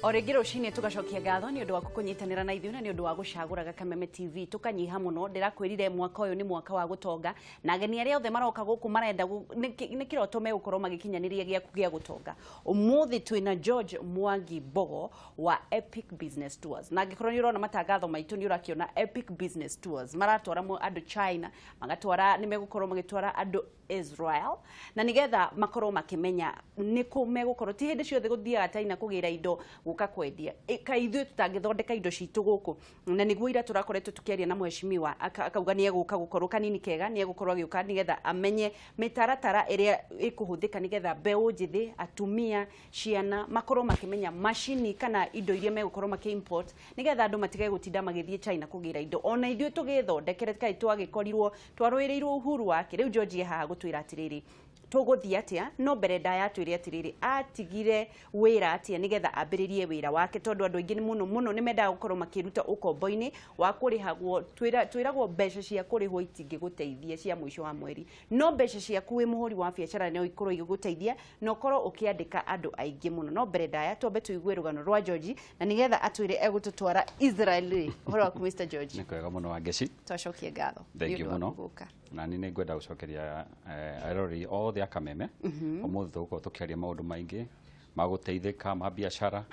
O rĩngĩ rũcinĩ tũgacokia ngatho nĩ ũndũ waku kũnyitanĩra na ithuĩ na nĩ ũndũ wa gũcagũraga Kameme TV. Tũkanyiha mũno, ndĩrakwĩrire mwaka ũyũ nĩ mwaka wa gũtonga, na ageni arĩa othe maroka gũkũ marenda nĩ kĩroto megũkorwo magĩkinyanĩria gĩaku gĩa gũtonga. Ũmũthĩ twĩna George Mwangi Mbogo wa Epic Business Tours, na angĩkorwo nĩ ũrona matangatho maitũ nĩ ũrakĩona Epic Business Tours maratwara andũ China, magatwara, nĩ megũkorwo magĩtwara andũ Israel, na nigetha makorwo makĩmenya nĩkũ megũkorwo. Ti hĩndĩ ciothe gũthiaga China kũgĩra indo gũka kwendia. Kaĩ ithuĩ tũtangĩthondeka indo citũ gũkũ? Na nĩguo ira tũrakoretwo tũkĩaria na mheshimiwa, akauga nĩ egũka gũkorwo kanini kega, nĩ egũkorwo agĩũka nĩgetha amenye mĩtaratara ĩrĩa ĩkũhũthĩka nĩgetha mbeũ njĩthĩ, atumia, ciana makorwo makĩmenya macini kana indo iria megũkorwo makĩ import, nĩgetha andũ matige gũtinda magĩthiĩ China kũgĩra indo, ona ithuĩ tũgĩthondekere. Kaĩ twagĩkorirwo twarũĩrĩirwo uhuru wake? Rĩu George e haha gũtwĩra atĩrĩrĩ, tũgũthiĩ atĩa? No mbere ndaya atwĩre atĩrĩrĩ, atigire wĩra atĩa nĩgetha ambĩrĩrie wĩra wake, tondũ andũ aingĩ mũno mũno nĩ mendaga gũkorwo makĩruta ũkombo-inĩ wa kũrĩhagwo. Twĩragwo mbeca cia kũrĩhwo itingĩgũteithia cia mũico wa mweri, no mbeca ciaku wĩ mũhũri wa biacara no ikorwo igĩgũteithia na ũkorwo ũkĩandĩka andũ aingĩ mũno. No mbere ndaya twambe tũigue rũgano rwa George, na nĩgetha atwĩre egũtũtwara Israel rĩ. Ũhoro waku, Mr George? Nĩ kwega mũno, Wangeci. Twacokie ngatho Thank nĩ you ũndũ wa mũno. gũka. Na nĩ ngwenda gũcokeria eroreri othe a Kameme. Ũmũthĩ tũgũkorwo tũkĩaria maũndũ maingĩ ma gũteithĩka, ma biacara,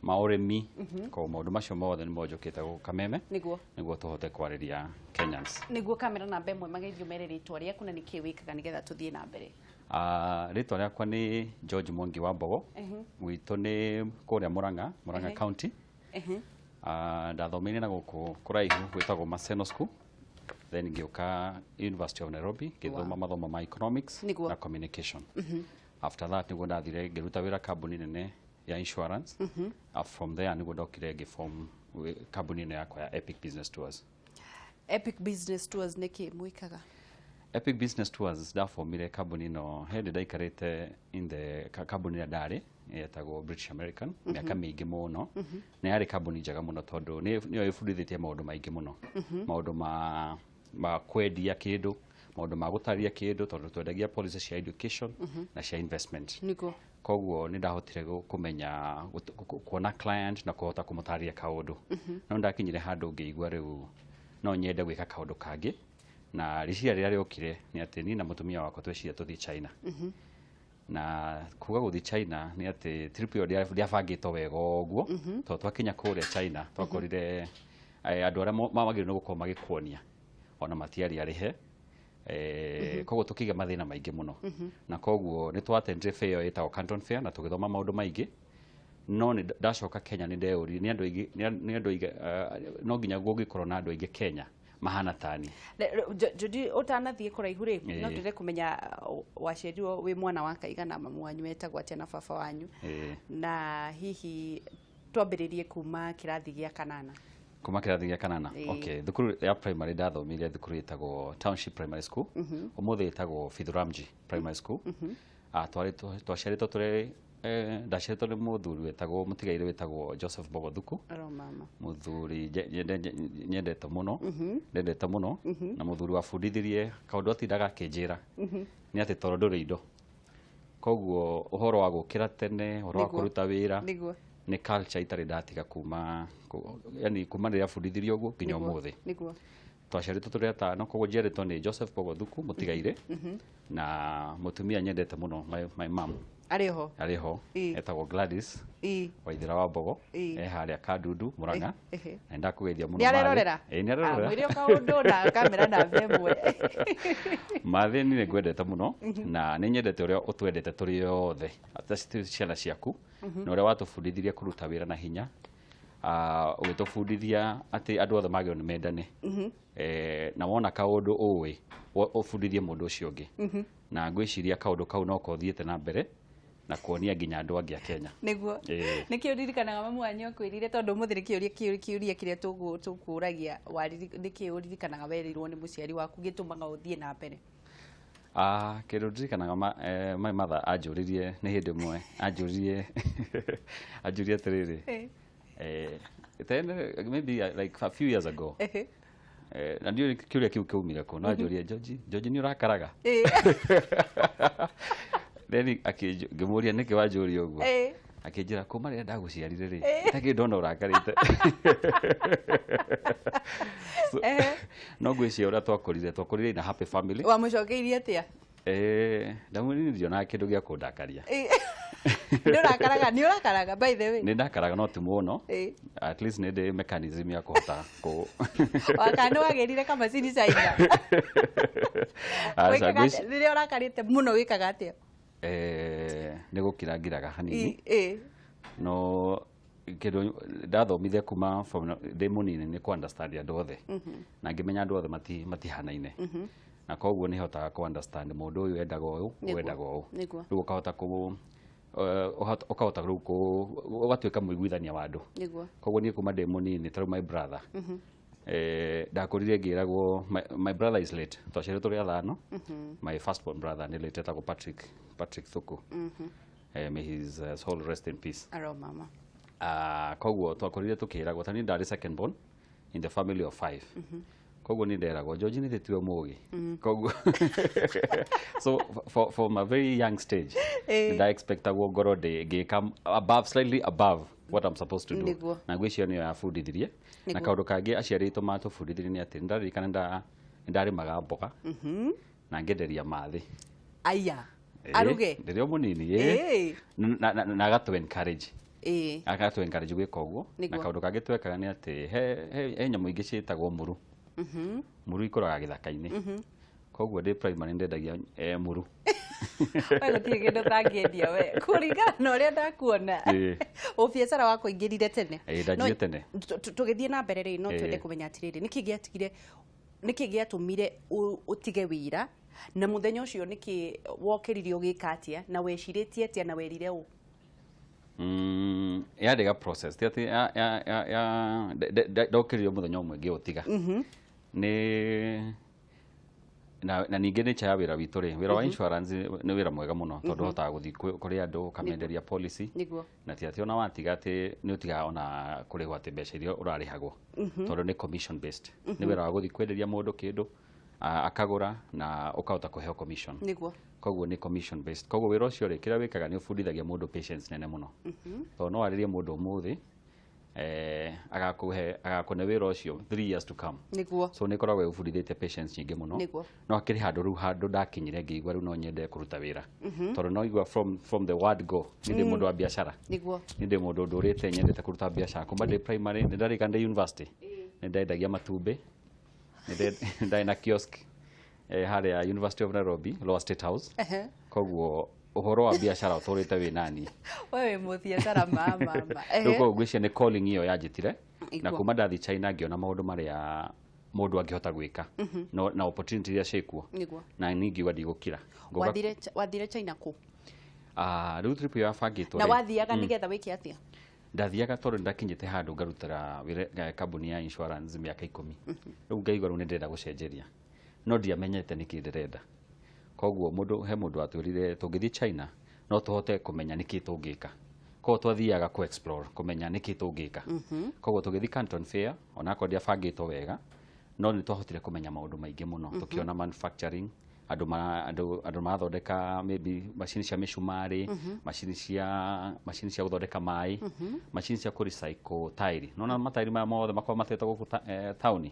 ma ũrĩmi. Koguo maũndũ macio mothe nĩmo njũkĩte gũkũ Kameme nĩguo tũhote kwarĩria Kenyans. Nĩguo, kamera namba 1, mageithio, mere rĩtwa rĩaku na nĩkĩ wĩkaga nĩgetha tũthiĩ na mbere. Ah, rĩtwa rĩakwa nĩ George Mwangi wa Mbogo. Gwitũ nĩ kũrĩa Murang'a, Murang'a County. Ah, ndathomeire na gũkũ kũraihu gwĩtagwo Maseno School, then ngĩũka University of Nairobi ngĩthoma mathomo ma economics na communication. After that nĩguo ndathire ngĩruta wĩra kambuni nene ya insurance. From there nĩguo ndokire ngĩform kambuni ĩno yakwa ya Epic Business Tours. Epic Business Tours, nĩkĩ mwĩkaga? Epic Business Tours, ndafomire kambuni ĩno hĩndĩ ndaikarĩte in the kambuni ĩrĩa ndarĩ yetagwo British American mĩaka mĩingĩ mũno, na yarĩ kambuni njega mũno tondũ nĩyo ĩbundithĩtie maũndũ maingĩ mũno, maũndũ ma kwendia kĩndũ, maũndũ ma gũtarĩria kĩndũ, tondũ twendagia policy cia education na cia investment. Koguo nĩ ndahotire kũmenya kuona client na kũhota kũmũtarĩria kaũndũ. No ndakinyire handũ ngĩigua rĩu no nyende gwĩka kaũndũ kangĩ, na rĩciria rĩrĩa rĩokire nĩ atĩ niĩ na mũtumia wakwa tweciria tũthiĩ China. Na kuga gũthiĩ China nĩ atĩ trip ĩyo ndĩabangĩtwo wega ũguo, tondũ twakinya kũrĩa China twakorire andũ arĩa magĩrĩirwo nĩ gũkorwo magĩkuonia ona matiarĩ arĩhe. Koguo tũkĩgĩa mathĩna maingĩ mũno, na koguo nĩ twatendire fair ĩyo ĩtagwo Canton Fair na tũgĩthoma maũndũ maingĩ. No nĩ ndacoka Kenya nĩ ndeyũririe nĩ andũ aingĩ nĩ andũ aingĩ, no nginya gũngĩkorwo na andũ aingĩ Kenya mahana tani. Jodi, ũtanathiĩ kũraihu rĩ, no ndĩre kũmenya waciarirwo wĩ mwana wa kaigana, mamu wanyu etagwo atĩa na baba wanyu? Na hihi twambĩrĩrie kuma kĩrathi gĩa kanana. Kuma kĩrathi gĩa kanana? Okay, thukuru ya primary ndathomire thukuru ĩtagwo Township Primary School, ũmũthĩ ĩtagwo Fidhuramji Primary School. Ah, twaciarĩtwo tũrĩ ndaciarĩtwo nĩ mũthuri wĩtagwo mũtigairĩ wĩtagwo Joseph Mbogo Thuku. Oro mama. Mũthuri nyendete mũno, ndendete mũno, na mũthuri wabundithirie kaũndũ atindaga akĩnjĩra nĩ atĩ toro ndũrĩ indo. Koguo ũhoro wa gũkĩra tene, ũhoro wa kũruta wĩra nĩ culture itarĩ ndatiga kuma yani kuma rĩrĩa bundithirio ũguo nginya ũmũthĩ. Twaciarĩtwo tũrĩ atano, koguo njiarĩtwo nĩ Joseph Mbogo Thuku mũtigairĩ na mũtumia nyendete mũno, my mom. Arĩ ho? Arĩ ho. Etagwo Gladys Waithera wa Mbogo. E harĩa Kandundu, Murang'a. Na ndakũgeithia mũno. Nĩ arerorera? Ĩĩ, nĩ arerorera. Mwĩre kaũndũ na kamera namba 1. Mathĩ, nĩ ngwendete mũno na nĩ nyendete ũrĩa ũtwendete tũrĩ othe ata ciana ciaku, na ũrĩa watũbundithirie kũruta wĩra na hinya. Ah, ũgĩtũbundithia atĩ andũ othe magĩrĩirwo nĩ mendane. Na wona kaũndũ ũĩ ũbundithie mũndũ ũcio ũngĩ, na ngwĩciria kaũndũ kau no kothiĩte na mbere na kuonia nginya andũ angĩ a Kenya. Nĩkĩ ũririkanaga mamu wanyu akwĩrire? Tondũ ũmũthĩ nĩ kĩũria kĩũria kĩrĩa tũkũragia, nĩkĩ ũririkanaga werĩirwo nĩ mũciari waku gĩtũmaga ũthiĩ na mbere? Ah, kĩndũ ndirikanaga my mother anjũririe nĩ hĩndĩ ĩmwe anjũririe atĩrĩrĩ, then maybe like a few years ago, na ndiũĩ kĩũria kĩu kĩaumire kũ, no anjũrie, "George, George, nĩ ũrakaraga?" Then ngĩmũria, "Nĩkĩ wanjũria ũguo?" Akĩnjĩra kuma rĩrĩa ndagũciarire rĩ, itakĩrĩ ndona ũrakarĩte. So, no ngwĩciria ũrĩa twakũrire in a happy family. Wamũcokeirie atĩa? Ndamwĩrire ndionaga kĩndũ gĩa kũndakaria. Ndũrakaraga? Nĩ ũrakaraga, by the way? Nĩ ndakaraga, no ti mũno. At least nĩ ndĩ mechanism ya kũhota kũ Wakana nĩ wagĩrire kamacini China? Aca, Wĩkaga atĩa? Rĩrĩa ũrakarĩte mũno wĩkaga atĩa? Nĩ gũkira ngiraga hanini. No kĩndũ ndathomithia kuma from ndĩ mũnini nĩ kũ understand andũ othe, na ngĩmenya andũ othe matihanaine, na koguo nĩ hotaga kũ understand mũndũ ũyũ endaga ũyũ, ũyũ endaga ũũ. Rĩu ũkahota kũ ũkahota rĩu kũ ũgatuĩka mũiguithania wa andũ. Koguo niĩ kuma ndĩ mũnini, tarĩu my brother, ndakũrire ngĩragwo my brother is late. Twaciarirwo tũrĩ athano. My first born brother nĩ late, etagwo Patrick Thuku. May his soul rest in peace. Aro mama. Koguo twakũrire tũkĩragwo, ta niĩ ndarĩ second born in the family of five, koguo nĩ nderagwo George nĩ tiwe mũgĩ. Koguo so from a very young stage nda expectagwo ngorwo ndĩ ngĩka above, slightly above what I'm supposed to do. Na ngwĩciria nĩyo yabundithirie. Na kaũndũ kangĩ aciari aitũ matũbundithirie nĩ atĩ nĩndaririkana nĩndarĩmaga mboga na ngenderia mathĩ. Aya. Aruge. Rĩrĩa o mũnini, ĩĩ. Na agatũ encourage, agatũ encourage gwĩka ũguo. Na kaũndũ kangĩ twekaga nĩ atĩ he nyamũ ingĩ ciĩtagwo mũru. Mũru ikũraga gĩthaka-inĩ. Koguo ndĩ primary ndendagia mũru. We gũtirĩ kĩndũ ũtangĩendia we, kũringana na ũrĩa ndakuona. Ũbiacara wakwa ingĩrire tene. Ĩĩ, ndanjire tene. Tũgĩthiĩ na mbere rĩ, no twende kũmenya atĩrĩrĩ, nĩkĩ gĩatigire, nĩkĩ gĩatũmire ũtige wĩra, na mũthenya ũcio nĩkĩ wokĩrire ũgĩka atĩa, na wecirĩtie atĩa, na werire ũ? Yarĩ ga process, ti atĩ ya ndokĩrire mũthenya ũmwe ngĩũtiga. Nĩ na ningĩ nature ya wĩra witũ rĩ, wĩra wa insurance nĩ wĩra mwega mũno tondũ ũhotaga gũthiĩ kũrĩ andũ ũkamenderia policy. Na ti atĩ ona watiga atĩ nĩ ũtigaga ona kũrĩhwo atĩ mbeca iria ũrarĩhagwo, tondũ nĩ commission based. Nĩ wĩra wa gũthiĩ kwenderia mũndũ kĩndũ, akagũra na ũkahota kũheo commission. Koguo nĩ commission based. Koguo wĩra ũcio rĩ, kĩrĩa wĩkaga nĩ ũbundithagia mũndũ patience nene mũno, tondũ no warĩrie mũndũ ũmũthĩ, agakũhe, agakũne wĩra ũcio 3 years to come. So nĩ ĩkoragwo ĩgũbundithĩtie patience nyingĩ mũno. No hakĩrĩ handũ rĩu, handũ ndakinyire ngĩigua rĩu no nyende kũruta wĩra, tondũ no igua from the word go nĩ ndĩ mũndũ wa biacara. Nĩ ndĩ mũndũ ndũrĩte nyendete kũruta biacara kuma ndĩ primary. Nĩ ndarĩka ndĩ university nĩ ndendagia matumbĩ, nĩ ndarĩ na kiosk harĩa University of Nairobi, Lower State House. Koguo ũhoro wa biacara ũtũrĩte wĩ nani. We wĩ mũbiacara ma mama. Rĩu koguo ngwĩciria nĩ calling ĩyo yanjĩtire na Nĩguo. kuma ndathiĩ China ngĩona maũndũ marĩa mũndũ angĩhota gwĩka no, na opportunity iria ciĩkuo. Na niĩ ngiuga ndigũkira. Wathire China kũ? Ah, rĩu trip ĩyo yabangĩtwo Na rĩ, wathiaga nĩgetha wĩke atĩa? Ndathiaga tondũ nĩndakinyĩte handũ ngarutĩra wĩra kambuni ya insurance mĩaka 10. Rĩu ngaigua rĩu nĩ ndĩrenda gũcenjeria, no ndiamenyete nĩkĩ ndĩrenda. Koguo mũndũ, he mũndũ watwĩrire tũngĩthiĩ China no tũhote kũmenya nĩkĩ tũngĩka. Koguo twathiaga kũ explore, kũmenya nĩkĩ tũngĩka. Koguo tũgĩthiĩ Canton Fair, onakorwo ndiabangĩtwo wega, no nĩ twahotire kũmenya maũndũ maingĩ mũno. Tũkĩona manufacturing, andũ mara, andũ marathondeka maybe macini cia mĩcumarĩ, macini cia gũthondeka maĩ, macini cia kũ recycle tairi. Nona matairi maya mothe makoragwo matetwo gũkũ taũni,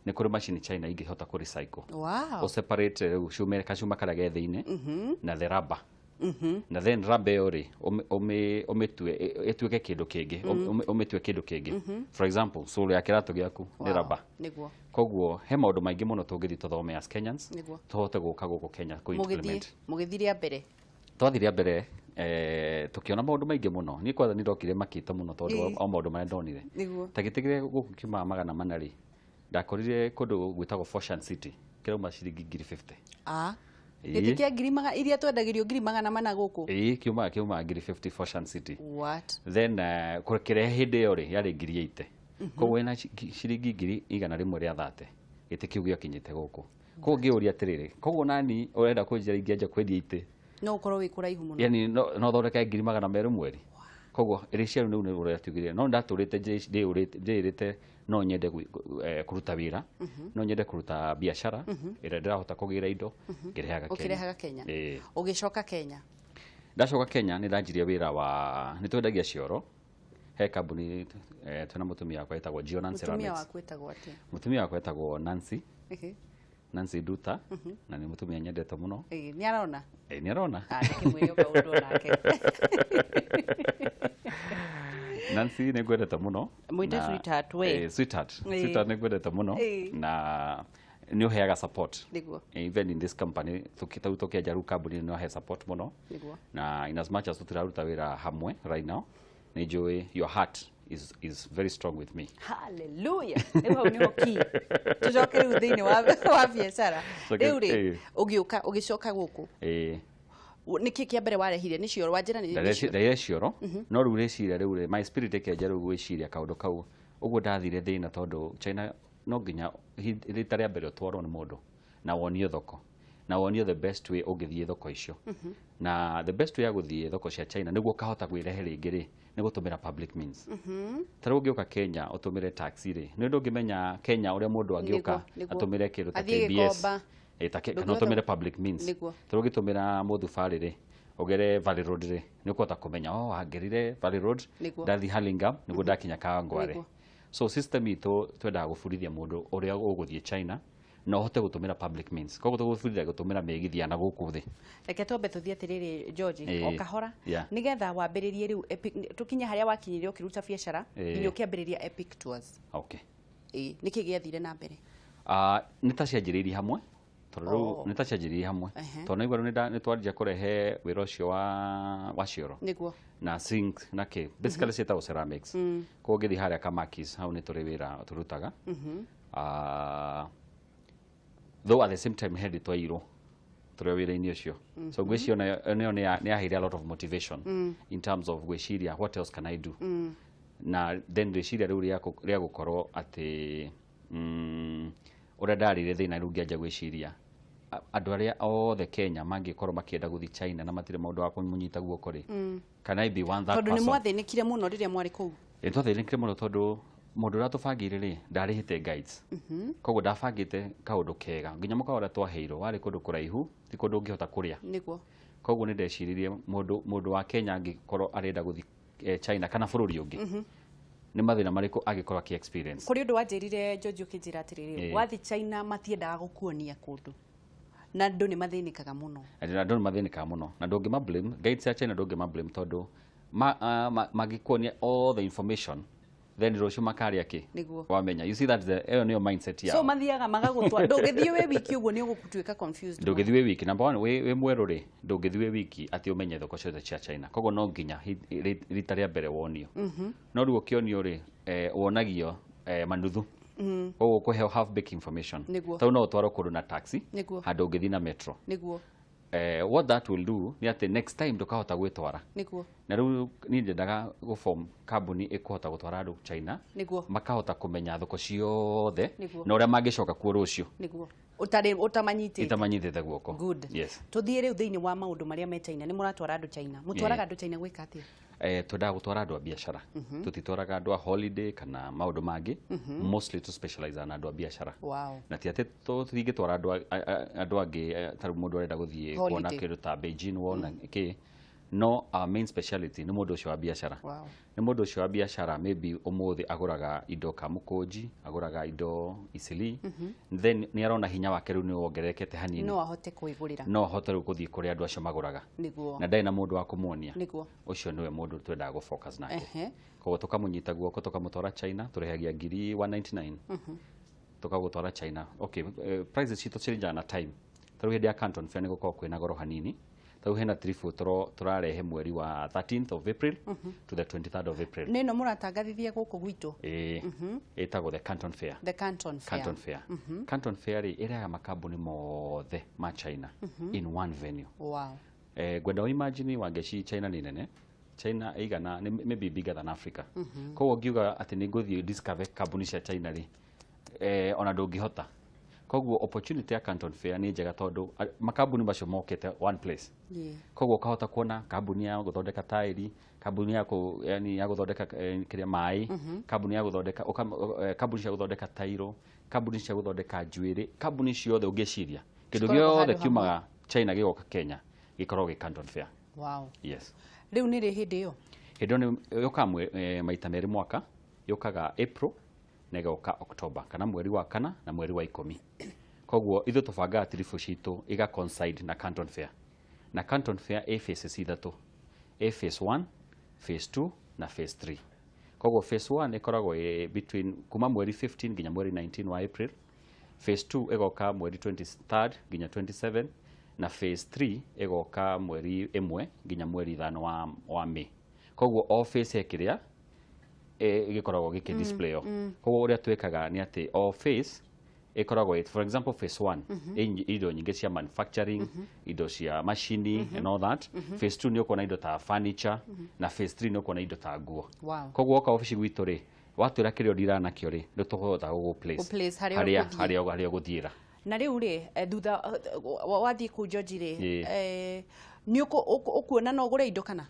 nĩ kũrĩ macini China ingĩhota kũ recycle, Wow. o separate rĩu cume kacuma karĩa ge thĩinĩ na the rubber, na then rubber ĩyo rĩ, ũmĩtue ĩtuĩke kĩndũ kĩngĩ, ũmĩtue kĩndũ kĩngĩ. For example, sole ya kĩratũ gĩaku nĩ rubber. Koguo he maũndũ maingĩ mũno tũngĩthiĩ tũthome as Kenyans, tũhote gũka gũkũ Kenya kũ Mũgĩthiĩ implement. Mũgĩthiĩ rĩa mbere? Twathiĩ rĩa mbere, tũkĩona maũndũ maingĩ mũno. Niĩ kwanza nĩ ndokire makĩte mũno tondũ wa maũndũ marĩa ndonire. Ta gĩtĩ kĩrĩa gũkũ kiumaga 400 rĩ, ndakorire kũndũ gwĩtagwo Foshan City kĩrauma ciringi ngiri 50. Ah. Ĩĩ. Gĩtĩ kĩa ngiri maga iria twendagĩrio 400,000 gũkũ? Ĩĩ, kiumaga ngiri 50 Foshan City. What? Then kĩrehe hĩndĩ ĩyo rĩ, yarĩ ngiri 80. Koguo wĩna ciringi 130,000 gĩtĩ kĩu gĩakinyĩte gũkũ. Koguo ngĩũria atĩrĩrĩ, koguo nani ũrenda kũnjĩra ingĩanjia kwendia itĩ, No ũkorwo wĩ kũraihu mũno. Yani no thondeke 200,000 mweri. Koguo rĩciria rĩu nĩ ũrĩa tugire, no ndatũrĩte ndĩĩrĩte no nyende kũruta wĩra, no nyende kũruta biacara ĩrĩa ndĩrahota kũgĩra indo ngĩrehaga Kenya. Ũkĩrehaga Kenya. Ĩĩ. Ũgĩcoka Kenya? Ndacoka Kenya nĩ ndanjirie wĩra wa nĩ twendagia cioro he kambuni, twĩna mũtumia wakwa ĩtagwo Gionan Mũtumia Ceramics. waku ĩtagwo atĩa? Mũtumia wakwa etagwo Nancy. Nancy Nduta, na nĩ mũtumia nyendete mũno. Ĩĩ, nĩ arona? Nĩ arona. Ah, ndĩkĩmwĩre o kaũndũ onake. Nancy, nĩ ngwendete mũno. Mwĩte sweetheart we. Sweetheart. Sweetheart, nĩ ngwendete mũno. Na nĩ ũheaga support. Even in this company, rĩu tũkĩanjia rĩu kambuni, nĩ wahe support mũno. Na in as much as tũtiraruta wĩra hamwe right now, nĩ njũĩ your heart is very strong with me. Haleluya, rĩu hau nĩho key. Tũcoke rĩu thĩinĩ wa biacara. Rĩu rĩ, ũgĩũka ũgĩcoka gũkũ, nĩkĩ kĩa mbere warehire? Nĩ cioro wanjĩra nĩ cioro. Ndarehire cioro, no rĩu rĩciria rĩu rĩ, my spirit ĩkĩanjia rĩu gwĩciria kaũndũ kau ũguo ndathire thĩna, tondũ China no nginya rita rĩa mbere ũtwarwo nĩ mũndũ na wonio thoko na wonio the best way ũngĩthiĩ thoko icio. Na the best way ya gũthiĩ thoko cia China nĩguo ũkahota kwĩrehe rĩngĩ rĩ, nĩ gũtũmĩra public means. Ta rĩu ũngĩũka Kenya ũtũmĩre taxi rĩ, nĩ ndũngĩmenya Kenya ũrĩa mũndũ angĩũka Nĩguo, nĩguo. atũmĩre kĩndũ ta Athiĩ KBS. Gĩkomba. Kana Ndũngĩhota- ũtũmĩre public means. Ta rĩu ũgĩtũmĩra mũthubarĩ rĩ, ũgere Valley Road rĩ, nĩ ũkũhota kũmenya, oh, angerire Valley Road, ndathiĩ Hurlingham nĩguo ndakinya Kawangware. So system itũ twendaga gũbundithia mũndũ ũrĩa ũgũthiĩ China na ũhote gũtũmĩra public means. Koguo tũgũbundithia gũtũmĩra mĩgithi ya na gũkũ thĩ. Reke twambe tũthiĩ atĩrĩrĩ, George, o kahora, nĩgetha wambĩrĩrie rĩu tũkinye harĩa wakinyire ũkĩruta biacara nginya ũkĩambĩrĩria Epic Tours. Ĩĩ, nĩkĩ gĩathire na mbere? Ah, nĩ ta cianjĩrĩirie hamwe, tondũ rĩu nĩ ta cianjĩrĩirie hamwe, tondũ naigua rĩu nĩ twanjia kũrehe wĩra ũcio wa cioro na sink na kĩ, basically ciĩtagwo ceramics. Koguo ngĩthiĩ harĩa Kamakis, hau nĩ tũrĩ wĩra tũrutaga. Ah, though at the same time he twairwo tũrĩ o wĩra-inĩ ũcio, so ngwĩciria nayo nĩyo nĩ yaheire a lot of motivation in terms of gwĩciria what else can I do. Na then rĩciria rĩu rĩa gũkorwo atĩ ũrĩa ndarĩire thĩna, rĩu ngĩanjia gwĩciria andũ arĩa othe Kenya mangĩkorwo makĩenda gũthiĩ China na matirĩ mũndũ wa kũmũnyita guoko rĩ, can I be one that Tondũ nĩ person? Mwathĩnĩkire mũno rĩrĩa mwarĩ kũu. Ĩ, twathĩnĩkire mũno tondũ mũndũ ũrĩa tũbangĩire rĩ, ndarĩhĩte guides. Koguo ndabangĩte kaũndũ kega nginya mũkawa ũrĩa twaheirwo warĩ kũndũ kũraihu, ti kũndũ ũngĩhota kũrĩa. Koguo nĩ ndeciririe mũndũ wa Kenya angĩkorwo arenda gũthiĩ China kana bũrũri ũngĩ, nĩ mathĩna marĩkũ angĩkorwo akĩ experience? Kũrĩ ũndũ wanjĩrire, George, ũkĩnjĩra atĩrĩrĩ, wathiĩ China matiendaga gũkuonia kũndũ na andũ nĩ mathĩnĩkaga mũno. Na andũ nĩ mathĩnĩkaga mũno, na ndũngĩma blame guides ya China, ndũngĩma blame tondũ mangĩkuonia all the information, then rũciũ makarĩa kĩ? Wamenya, you see, that the ĩyo nĩyo mindset yao. So mathiaga magagũtwa, ndũngĩthiĩ wĩ wiki ũguo, nĩ ũgũtuĩka confused. Ndũngĩthiĩ wĩ wiki. Number one, wĩ mwerũ rĩ, ndũngĩthiĩ wĩ wiki atĩ ũmenye thoko ciothe cia China. Koguo no nginya rita rĩa mbere wonio. No rĩu ũkĩonio rĩ, wonagio manuthu, koguo ũkũheo half baked information. Tondũ no ũtwarwo kũndũ na taxi handũ ũngĩthiĩ na metro. What that will do nĩ atĩ next time ndũkahota gwĩtwara. Na rĩu niĩ nyendaga gũform kambuni ĩkũhota gũtwara andũ China, makahota kũmenya thoko ciothe na ũrĩa mangĩcoka kuo rũciũ. Nĩguo, ũtarĩ ũtamanyitĩte. Itamanyitĩte guoko. Good. Yes. Tũthiĩ rĩu thĩinĩ wa maũndũ marĩa me China. Nĩ mũratwara andũ China? Mũtwaraga andũ China gwĩka atĩa? Twendaga gũtwara andũ a biacara. Tũtitwaraga andũ a holiday kana maũndũ mangĩ. Mostly to specialize na andũ a biacara. Na ti atĩ tũtingĩtwara andũ angĩ, ta rĩu mũndũ arenda gũthiĩ kuona Holiday. kĩndũ ta Beijing, wona kĩ, no our main speciality nĩ mũndũ ũcio wa biacara. Nĩ mũndũ ũcio wa biacara, maybe ũmũthĩ agũraga indo Kamũkũnji, agũraga indo Isili, then nĩ arona hinya wake rĩu nĩ wongererekete hanini, No ahote kwĩgũrĩra. No ahote rĩu gũthiĩ kũrĩa andũ acio magũraga na ndarĩ na mũndũ wa kũmuonia. Ũcio nĩwe mũndũ twendaga gũ-focus nake. Koguo tũkamũnyita guoko, tũkamũtwara China. Tũrĩhagia ngiri 199 tũkagũtwara China. Okay, prices citũ cirinjaga na time. Ta rĩu hĩndĩ ya Canton Fair nĩ gũkoragwo kwĩna goro hanini. Ta rĩu hena trip tũrarehe mweri wa 13th of April to the 23rd of April. Nĩ ĩno mũratangathithia gũkũ gwitũ? Ĩĩ, ĩtagwo the Canton Fair. The Canton Fair. Canton Fair. Canton Fair rĩ, ĩrehaga makambuni mothe ma China in one venue. Ngwenda imagine, Wangeci, China nĩ nene. China ĩigana nĩ maybe bigger than Africa. Koguo ngiuga atĩ nĩ ngũthiĩ discover kambuni cia China rĩ, ona ndũngĩhota. Koguo opportunity ya Canton Fair nĩ njega tondũ makambuni macio mokĩte one place. Koguo ũkahota kuona kambuni ya gũthondeka taĩri, kambuni ya yani ya gũthondeka kĩrĩa maĩ, kambuni ya gũthondeka kambuni cia gũthondeka tairo, kambuni cia gũthondeka njuĩrĩ, kambuni ciothe ũngĩciria kĩndũ Cikoragwo gĩothe handũ hamwe. kiumaga China gĩgoka Kenya gĩkoragwo gĩ Canton Fair. Wow. Yes. Rĩu nĩ rĩ hĩndĩ ĩyo? Hĩndĩ ĩyo nĩ yũkaga maita merĩ mwaka, yũkaga April na ĩgoka October, kana mweri wa kana na mweri wa 10. Koguo ithuĩ tũbangaga trip citũ iga coincide na Canton Fair, na Canton Fair ĩ phases ithatũ, ĩ phase 1, phase 2 na phase 3. Koguo phase 1 ĩkoragwo ĩ between kuma mweri 15 nginya mweri 19 wa April, phase 2 ĩgoka mweri 23 nginya 27, na phase 3 ĩgoka mweri 1 nginya mweri 5 wa May. Koguo o phase he kĩrĩa gĩkoragwo gĩkĩ display o. Koguo ũrĩa twĩkaga nĩ atĩ o phase ĩkoragwo for example, phase 1 ĩ indo nyingĩ cia manufacturing, indo cia macini and all that. Phase 2 nĩ ũkuona indo ta furniture, na phase 3 nĩ ũkuona indo ta nguo. Koguo woka obici gwitũ rĩ, watwĩra kĩrĩa ũndira nakĩo rĩ, nĩ tũkũhota gũgũ place Gũ-place harĩa harĩa ũgũthiĩ. Harĩa ũgũthiĩra. Na rĩu rĩ, thutha wathiĩ kũu, George rĩ, Ĩĩ. Nĩ ũkuona no ũgũre indo kana?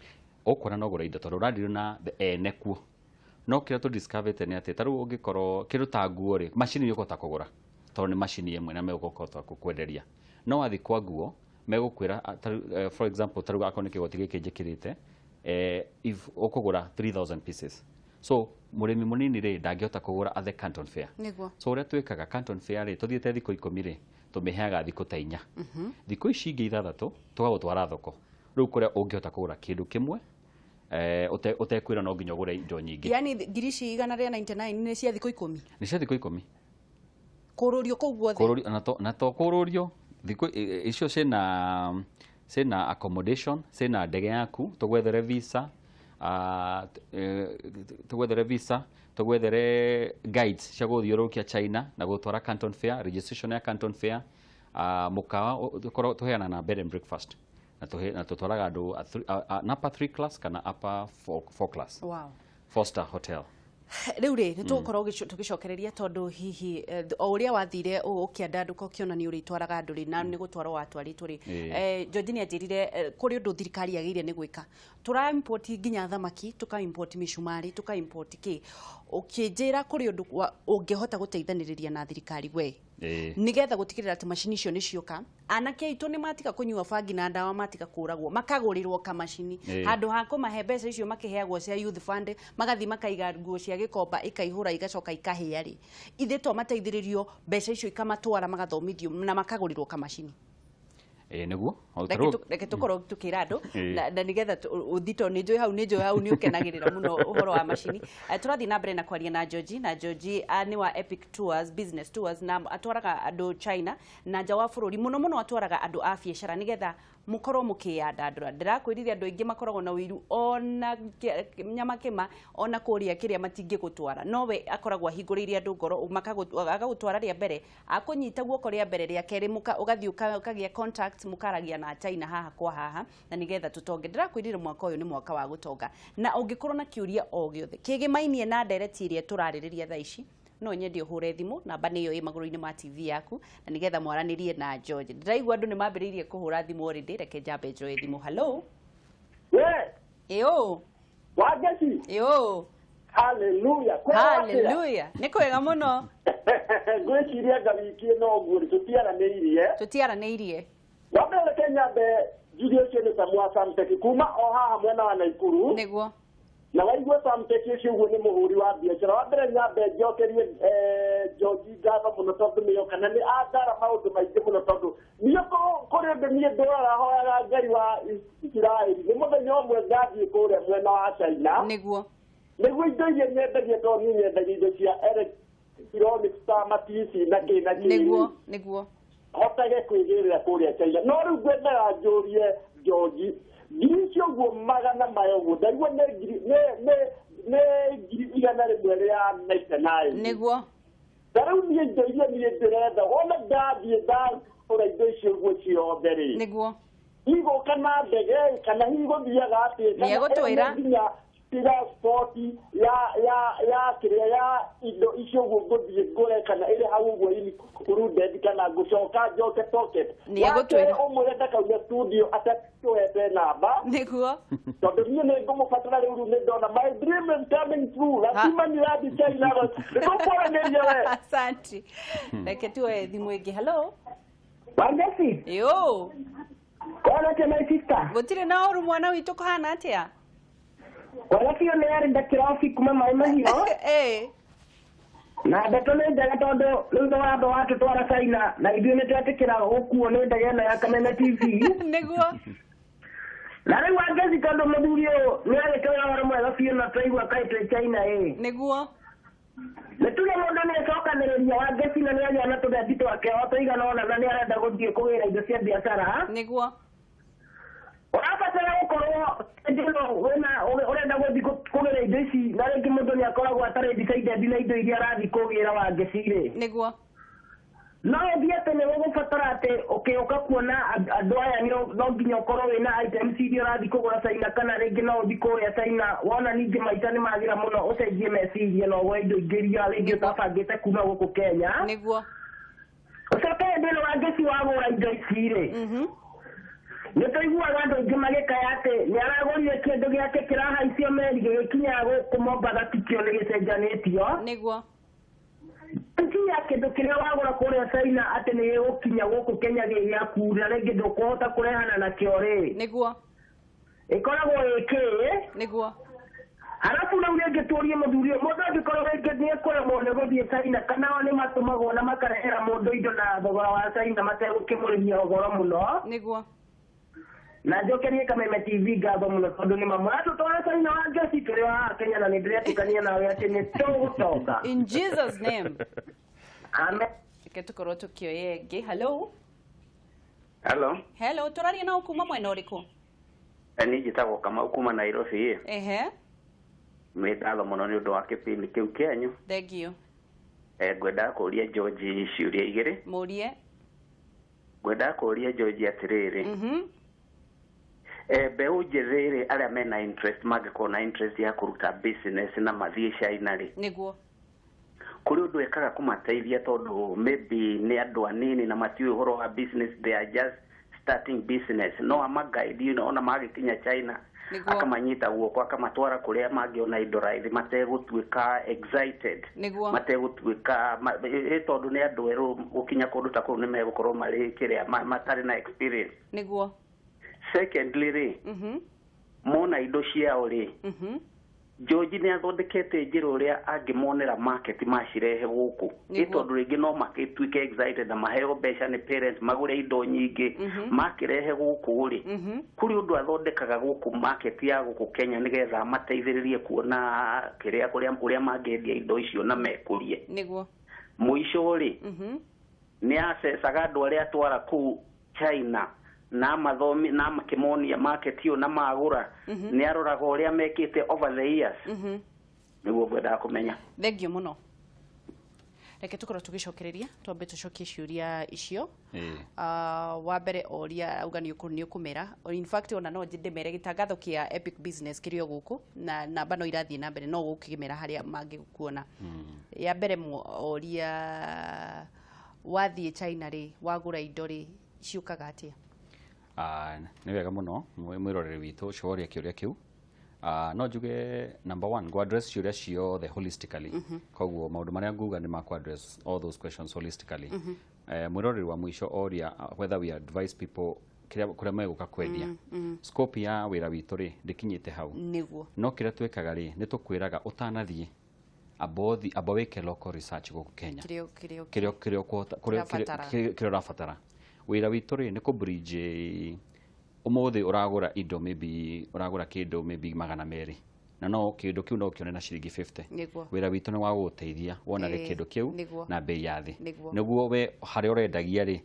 Ũkuona no ũgũre indo tondũ ũradeal na the ene kuo. No kĩrĩa tũ discoverĩte nĩ atĩ ta rĩu ũngĩkorwo kĩndũ ta nguo rĩ, macini nĩ ũkũhota kũgũra tondũ nĩ macini ĩmwe na megũkũhota gũkwenderia. No wathiĩ kwa nguo megũkwĩra, for example, ta rĩu akorwo nĩ kĩgoti gĩkĩ njĩkĩrĩte, if ũkũgũra 3000 pieces, so mũrĩmi mũnini rĩ, ndangĩhota kũgũra at the Canton Fair. So ũrĩa twĩkaga Canton Fair rĩ, tũthiĩte thikũ 10 rĩ, tũmĩheaga thikũ ta 4, thikũ ici ingĩ 6 tũgagũtwara thoko rĩu kũrĩa ũngĩhota kũgũra kĩndũ kĩmwe ũtekwĩra no nginya ũgũre indo nyingĩ. Yani ngiri ici 199 nĩ cia thikũ 10? Nĩ cia thikũ 10. Kũrũrio kũu guothe? Kũrũrio, na to kũrũrio thikũ icio ciĩna accommodation, ciĩna ndege yaku, tũgwethere visa, tũgwethere guides cia gũthiũrũrũkia China na gũtwara Canton Fair, registration ya Canton Fair, mũkawa tũkoragwo tũheana na bed and breakfast, na tũtwaraga andũ a upper 3 class kana upper 4 class, four star hotel. Rĩu rĩ, nĩ tũgũkorwo tũgĩcokereria tondũ hihi o ũrĩa wathire ũkĩandandũka ũkĩona nĩ ũrĩtwaraga andũ rĩ, na nĩ gũtwarwo watwarĩtwo rĩ. Ĩĩ. George nĩ anjĩrire kũrĩ ũndũ thirikari yagĩrĩire nĩ gwĩka. Tũra import nginya thamaki, tũka import mĩcumarĩ, tũka import kĩ. Ũkĩnjĩra kũrĩ ũndũ ũngĩhota gũteithanĩrĩria na thirikari we nĩgetha gũtigĩrĩra atĩ macini icio nĩ cioka, anake aitũ nĩ matiga kũnyua bangi na ndawa, matiga kũragwo, makagũrĩrwo kamacini handũ ha kũmahe mbeca icio makĩheagwo cia youth fund, magathiĩ makaiga nguo cia gĩkomba ikaihũra igacoka ikahĩa rĩ. Ithe to mateithĩrĩrio mbeca icio ikamatwara magathomithio na makagũrĩrwo kamacini. Ĩĩ, nĩguo. O ta Reke tũkorwo tũkĩra andũ Ĩĩ. na nĩgetha ũthi tondũ nĩ njũĩ hau nĩ ũkenagĩrĩra mũno ũhoro wa macini. Tũrathiĩ na mbere na kwaria na George, na George nĩ wa Epic Tours, Business Tours, na atwaraga andũ China na nja wa bũrũri. Mũno mũno atwaraga andũ a biacara nĩgetha mũkorwo mũkĩyandandũra. Ndĩrakwĩrire andũ aingĩ makoragwo na ũiru ona nyama kĩma ona kũrĩa kĩrĩa matingĩgũtwara, no we akoragwo ahingũrĩire andũ ngoro, agagũtwara rĩa mbere, akũnyita guoko rĩa mbere, rĩa kerĩ ũgathiĩ ũkagĩa contact, mũkaragia na China haha kwa haha, na nĩgetha tũtonge. Ndĩrakwĩrire mwaka ũyũ nĩ mwaka wa gũtonga, na ũngĩkorwo na kĩũria o gĩothe kĩgĩmainie na ndereti ĩrĩa tũrarĩrĩria thaa ici, no nyende ũhũre thimũ, namba nĩyo ĩ magũrũ-inĩ ma TV yaku, na nĩgetha mwaranĩrie na George. Ndĩraigua andũ nĩ mambĩrĩirie kũhũra thimũ already. Reke njambe njoe thimũ. Hello. We, Ĩũ. Wangeci, Ĩũ. Haleluya. Kwega atĩa? Haleluya, nĩ kwega mũno. Ngwĩciria nga wiki ĩno ũguo rĩ, tũtiaranĩirie. Tũtiaranĩirie. Wa mbere reke nyambe njuge ũcio nĩ Samu wa Samtech kuma o haha mwena wa Naikuru. Na waigua Samtech ũcio ũguo nĩ mũhũri wa biacara. Wa mbere nyambe njokerie George ngatho mũno tondũ nĩyo kana nĩ andara maũndũ maingĩ mũno, tondũ niĩ kũrĩ ũndũ niĩ ndũraga hoyaga Ngai wa Isiraeli nĩ mũthenya ũmwe ngathiĩ kũrĩa mwena wa China nĩguo indo iria nyendagia, tondũ niĩ nyendagia indo cia electronics ta matici na kĩ na kĩ, Nĩguo nĩguo. Hotage kwĩgĩrĩra kũrĩa China. No rĩu ngwendaga njũrie George, ngiri icio ũguo magana maya ũguo ndaigua nĩ ngiri nĩ 199,000. Ta rĩu niĩ indo iria niĩ ndĩretha, wona ndathiĩ ndagũra indo icio ũguo ciothe rĩ, igũka na ndege kana hihi gũthiaga atĩ kana Nĩegũtwĩra. ĩno nginya transport ya kĩrĩa ya indo icio ũguo ngũthiĩ ngũre kana ĩrĩ hau ũguo included kana ngũcoka njoke pocket? Nĩegũtwĩra. Wa kerĩ, ũmwĩre ndakauma studio atatũhete namba tondũ niĩ nĩ ngũmũbatara. Rĩu nĩ ndona my dream is coming true, lazima nĩrathiĩ China, nĩtũkwaranĩria we. Asante. Reke tuoe thimũ ĩngĩ. Hello. Wangeci, Ĩũ. Kwana atĩa, my sister? Gũtirĩ na ũru, mwana witũ, kũhana atĩa? Wega biũ, nĩ arĩ ndakĩrobi kuma Maĩ Mahiũ. Na ndeto nĩ njega tondũ rĩu nĩ wamba watũtwara China na ithuĩ nĩ twetĩkĩra gũkuo nĩ ndege ĩno ya Kameme TV. Na rĩu Wangeci, tondũ mũthuri ũyũ nĩ agĩtwĩra ũhoro mwega biũ na twaigua kaĩ twĩ China ĩ. Nĩ tuge mũndũ nĩ acokanĩrĩria, Wangeci, na nĩ agĩa na tũbendi twake o tũigana ũna na nĩ arenda gũthiĩ kũgĩra indo cia biacara. Ũrabatara gũkorwo hĩndĩ ĩno wĩna ũrenda gũthiĩ kũgĩra indo ici, na rĩngĩ mũndũ nĩ akoragwo atarĩ decided na indo iria arathiĩ kũgĩra, Wangeci rĩ. No ũthiĩ atĩ nĩ ũgũbatara atĩ ũkĩũka kuona andũ aya no nginya ũkorwo wĩna items iria ũrathiĩ kũgũra China, kana rĩngĩ no ũthiĩ kũrĩa China wona ningĩ maica nĩ magĩra mũno, ũcenjie meciria na ũgũre indo ingĩ iria rĩngĩ ũtabangĩte kuma gũkũ Kenya. Ũcoke hĩndĩ ĩno, Wangeci, wagũra indo ici rĩ, nĩ tũiguaga andũ aingĩ magĩkaya atĩ nĩ aragũrire kĩndũ gĩake kĩrahaicio meri, gĩgĩkinya gũkũ Mombatha tikĩo, nĩ gĩcenjanĩtio. Nginya kĩndũ kĩrĩa wagũra kũrĩa China atĩ nĩ gĩgũkinya gũkũ Kenya gĩ gĩaku na rĩngĩ ndũkũhota kũrehana nakĩo rĩ. Ĩkoragwo ĩ kĩ? Arabu rĩu rĩngĩ tũrie mũthuri ũyũ, mũndũ angĩkorwo rĩngĩ nĩ ekũremwo nĩ gũthiĩ China, kana o nĩ matũmagwo na makarehera mũndũ indo na thogora wa China mategũkĩmũrĩhia ũhoro mũno. Na njokerie Kameme TV ngatho mũno tondũ nĩ mamũratũtwara China, Wangeci, tũrĩ o haha Kenya na nĩ ndĩretĩkania nawe atĩ nĩ tũgũtonga. In Jesus' name. Amen. Reke tũkorwo tũkĩoya ĩngĩ. Hello. Hello. Hello, tũraria na kuma mwena ũrĩkũ? Niĩ njĩtagwo Kamau kuma Nairobi. Nĩ ngatho mũno nĩ ũndũ wa kĩbindi kĩu kĩanyu. Thank you. Ngwendaga kũũria George ciũria igĩrĩ. Mũrie. Ngwendaga kũũria George atĩrĩrĩ, mbeũ njĩthĩ rĩ, arĩa mena interest, mangĩkorwo na interest ya kũruta business na mathiĩ China rĩ, kũrĩ ũndũ ekaga kũmateithia, tondũ maybe nĩ andũ anini na matiũĩ ũhoro wa business, they are just starting business, no amaguide ona magĩkinya China, akamanyita guoko akamatwara kũrĩa mangĩona indo raithi mategũtuĩka excited, mategũtuĩka tondũ nĩ andũ erũ gũkinya kũndũ ta kũu, nĩ megũkorwo marĩ kĩrĩa matarĩ na experience. Secondly rĩ, mona indo ciao rĩ, George nĩ athondekete njĩra ũrĩa angĩmonera market macirehe gũkũ, ĩ tondũ rĩngĩ no makĩtuĩke excited na maheo mbeca nĩ parents magũre indo nyingĩ, makĩrehe gũkũ rĩ, kũrĩ ũndũ athondekaga gũkũ market ya gũkũ Kenya nĩgetha amateithĩrĩrie kuona kĩrĩa kũrĩa ũrĩa mangĩendia indo icio na mekũrie? Mũico rĩ, nĩ acecaga andũ arĩa atwara kũu China na mathomi na makĩmonia market ĩyo na magũra, nĩ aroraga ũrĩa mekĩte over the years? Nĩguo ngwendaga kũmenya. Thank you mũno. Reke tũkorwo tũgĩcokereria, twambe tũcokie ciũria icio. Wa mbere oria auga nĩ ũkũmera, in fact ona no ndĩmere gĩtangatho kĩa Epic Business kĩrĩ o gũkũ na namba no irathiĩ na mbere, no gũkĩmera harĩa mangĩkuona. Ya mbere oria, wathiĩ China rĩ, wagũra indo rĩ, ciũkaga atĩa? Nĩ wega mũno mwĩroreri witũ ũcio woria kĩũria kĩu. No njuge number one, go address ciũria ciothe holistically, koguo maũndũ marĩa nguga nĩ ma address all those questions holistically. Mwĩroreri wa mũico oria whether we advise people kĩrĩa kũrĩa megũka kwendia. Scope ya wĩra witũ rĩ, ndĩkinyĩte hau. No kĩrĩa twĩkaga rĩ, nĩ tũkwĩraga ũtanathiĩ amba wĩke local research gũkũ Kenya, kĩrĩa kĩrĩa kĩrĩa ũkũhota kũrĩa Ũrabatara. kĩrĩa ũrabatara. Wĩra witũ rĩ, nĩ kũ bridge. Ũmũthĩ ũragũra indo, maybe ũragũra kĩndũ maybe 200, na no kĩndũ kĩu no ũkĩone na ciringi 50. Wĩra witũ nĩ wa gũgũteithia wonage kĩndũ kĩu na bei ya thĩ, nĩguo we harĩa ũrendagia rĩ,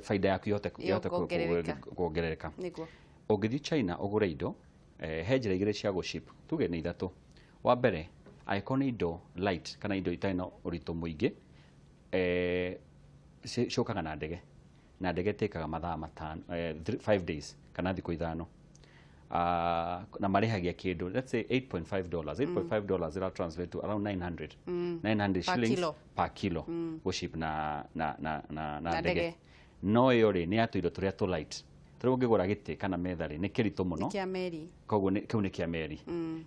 baida yaku ihote Kuongerereka. kuongerereka. Ũngĩthiĩ China ũgũre indo, he njĩra igĩrĩ cia gũship, tuge nĩ ithatũ. Wa mbere, angĩkorwo nĩ indo light kana indo itarĩ na ũritũ mũingĩ, ciũkaga na ndege, na ndege ĩtĩkaga mathaa 5, 5 days kana thikũ 5. Na marĩhagia kĩndũ, let's say $8.5. $8.5 ira translate to around 900, 900 Per shillings kilo. Per kilo gũship na Na ndege. ndege. No ĩyo rĩ, nĩ ya tũindo tũrĩa tũ light. Tarĩu ũngĩgũra gĩtĩ kana metha rĩ, nĩ kĩritũ mũno. Kĩa meri. Koguo kĩu nĩ kĩa meri.